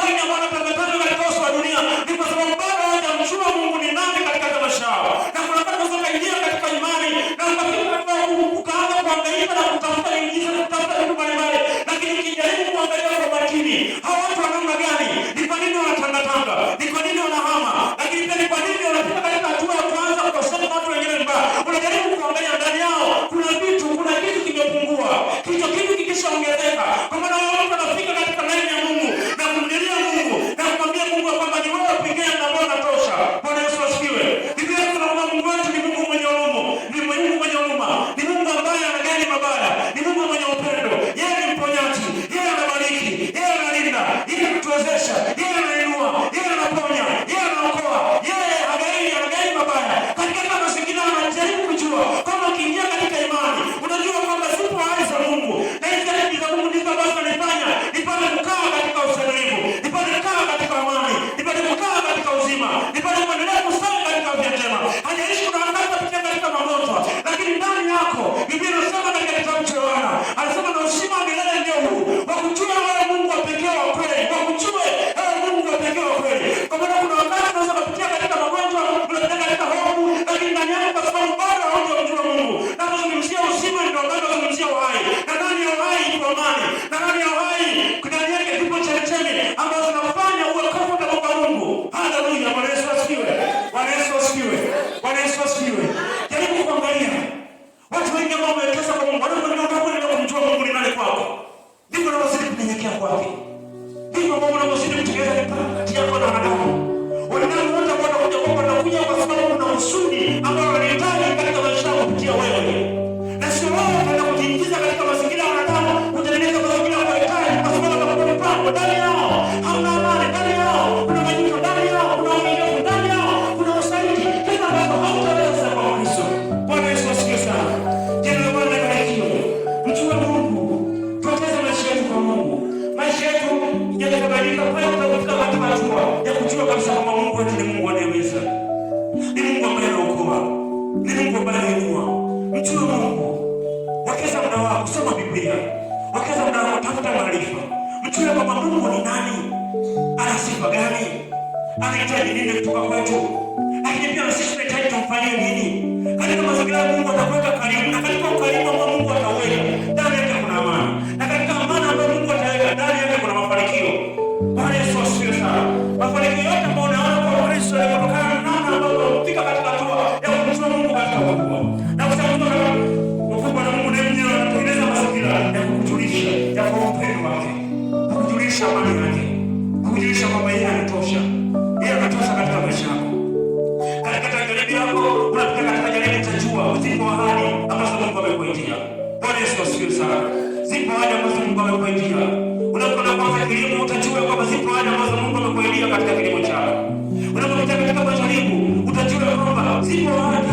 wengi ambao wanatangatanga katika uso wa dunia ni kwa sababu bado hawajamjua Mungu ni nani katika maisha yao. Na kuna wakati unaweza ukaingia katika imani na ukafika katika ukaanza kuhangaika na kutafuta miujiza na kutafuta vitu mbalimbali, lakini ukijaribu kuangalia kwa makini, hawa watu wa namna gani? Ni kwa nini wanatangatanga? Ni kwa nini wanahama? Lakini pia ni kwa nini wanafika katika hatua ya kuanza kuwasema watu wengine vibaya? Unajaribu kuangalia ndani yao, kuna vitu, kuna kitu kimepungua. Kicho kitu kikishaongezeka, kwa maana wao watu wanafika katika laini ya Mungu na kumlilia Mungu na kumwambia Mungu ya kwamba ni wewe pekee ambaye unatosha. Bwana Yesu asifiwe. Biblia inasema kwamba Mungu wetu ni Mungu mwenye huruma, ni Mungu mwenye huruma, ni Mungu ambaye anajali mabaya, ni Mungu mwenye upendo. Yeye ni mponyaji, yeye anabariki, yeye analinda, yeye anatuwezesha, yeye anainua, yeye anaponya, yeye anaokoa, yeye hagairi, anagairi mabaya. Katika kila mazingira anajaribu kujua kwamba ukiingia katika imani unajua kwamba zipo ahadi za Mungu, na hizi ahadi za Mungu ndizo ambazo zinanifanya nipate kukaa katika usalimifu, nipate kukaa katika amani, nipate kukaa katika uzima, nipate kuendelea kustawi katika afya njema. Hajalishi kuna wakati utapitia katika magonjwa, lakini ndani yako Biblia inasema katika kitabu cha Yohana, anasema na uzima wa milele ndio huu, wakujue wewe Mungu wa pekee wa kweli, wakujue wewe Mungu wa pekee wa kweli. Kwa maana kuna wakati unaweza kupitia katika magonjwa, unapitia katika hofu, lakini ndani yako kwa sababu bado haujamjua Mungu. Na kuzungumzia uzima ndio bado kuzungumzia uhai, na ndani ya uhai ipo amani, na ndani ya uhai ndani yake zipo chemchemi ambazo zinakufanya uwe comfortable kwa Mungu. Haleluya, Bwana Yesu asifiwe. Bwana Yesu asifiwe. Bwana Yesu asifiwe. Jaribu kuangalia watu wengi ambao wamewekeza kwa Mungu, wanapoendelea kumjua Mungu ni nani kwako, ndivyo wanavyozidi kunyenyekea kwake, ndivyo ambavyo unavyozidi kutengeneza mipaka kati yako na wanadamu. Wanadamu wote ambao wanakuja kwako wanakuja kwa sababu kuna kusudi ambalo wanahitaji katika maisha yao kupitia wewe, na sio wewe utaenda kujiingiza katika mazingira ya wanadamu, kutengeneza mazingira ya kuhitaji, kwa sababu hakuna mpango ndani yao, hamna amani ndani yao, kuna majuto ndani yao, kuna uongofu ndani yao, kuna usaliti, vitu ambavyo hautaweza kwa Kristo. Bwana Yesu asifiwe sana. Jina la Bwana libarikiwe. Mjue Mungu, tuwekeze maisha yetu kwa Mungu. Maisha yetu yatabadilika pale tutakapofika katika hatua ya kujua kabisa kwamba Mungu wetu ni Mungu anayeweza, ni Mungu ambaye anaokoa, ni Mungu ambaye anainua. Mjue Mungu, wekeza muda wako, soma Biblia, wekeza muda wako, tafuta maarifa, mjue kwamba Mungu ni nani, ana sifa gani, anahitaji nini kutoka kwetu, lakini pia na sisi tunahitaji tumfanyie nini katika mazingira ya Mungu atakuweka karibu, na katika ukaribu ambao Mungu atauweka ndani yake kuna amani, na katika amani ambayo Mungu ataweka ndani yake kuna mafanikio. Bwana Yesu asifiwe sana. Mafanikio yote ambayo unaona kwa Kristo yanatokana na namna ambavyo umefika katika hatua ya kumjua Mungu katika ukubwa, na kushamjua ukubwa na Mungu ndiye mwenyewe anatengeneza mazingira ya kukujulisha ya kwa upendo wake, kukujulisha amani yake, kukujulisha kwamba yeye anatosha, yeye anatosha katika maisha yako. Katika jaribu yako unapita katika jaribu, utajua zipo ahadi ambazo Mungu amekuitia. Bwana Yesu asifiwe sana. Zipo ahadi ambazo Mungu amekuitia. Unapokwenda kuanza kilimo, utajua kwamba zipo ahadi ambazo Mungu amekuitia katika kilimo chako. Unapopita katika majaribu, utajua kwamba zipo ahadi